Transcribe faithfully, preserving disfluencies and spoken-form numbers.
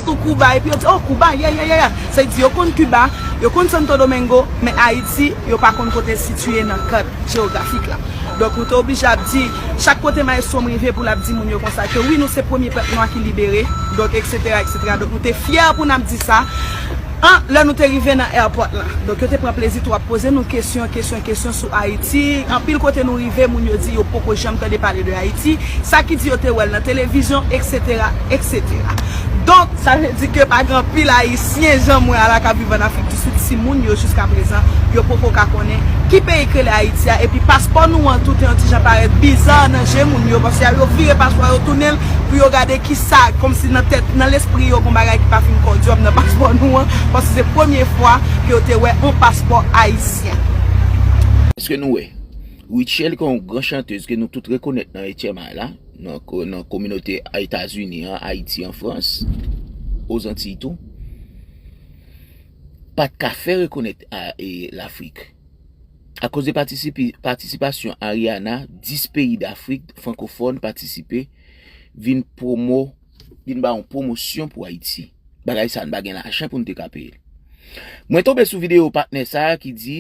Sou Cuba, epi yo di, oh, Cuba, yeah, yeah, yeah, yeah. Sa vle di yo konn Cuba, yo konn Santo Domingo, men Ayiti, yo pa konn kote l sitiye nan kat jewografik la. Donk, nou te oblije ap di, chak kote mayestwo m rive pou l ap di moun yo konsa ke wi, nou se premye pèp nwa ki libere, donk, et cetera, et cetera. Donk, nou te fyè pou n ap di sa. An, lè nou te rive nan airport la, donk yo te pran plezi tou ap poze nou kesyon, kesyon, kesyon sou Ayiti. Anpil kote nou rive, moun yo di yo poko janm tande pale de Ayiti. Sa ki di yo te wè l nan televizyon, et cetera, et cetera. Donk, sa vle di ke pa gen anpil Ayisyen, jan mwen a la, k ap viv ann Afrik di Sid, si moun yo jiska prezan, yo poko ka konnen ki peyi k rele Ayiti a, epi paspò nou an tou te yon ti jan parèt biza nan je moun yo, paske yo vire paspò yo tounen l pou yo gade ki sa, kòmsi nan tèt, nan lespri yo, gon bagay ki pa fin kòdyòm nan paspò nou an, paske se premye fwa ke yo te wè yon paspò ayisyen. Èske nou wè? Rutshelle, ki yon gran chantèz ke nou tout rekonèt nan H M I la, nan, ko- nan kominote Etazini an, Ayiti, an Frans, Ozantiy tou, pa t ka fè rekonèt a, e, Lafrik. Akoz de patisipi- patisipasyon Ariana, dis peyi Dafrik frankofòn patisipe, vin pwomo, vin ba yon pwomosyon pou Ayiti. Bagay sa, n pa gen lajan pou n te ka peye l. Mwen tonbe sou videyo patnè sa a ki di,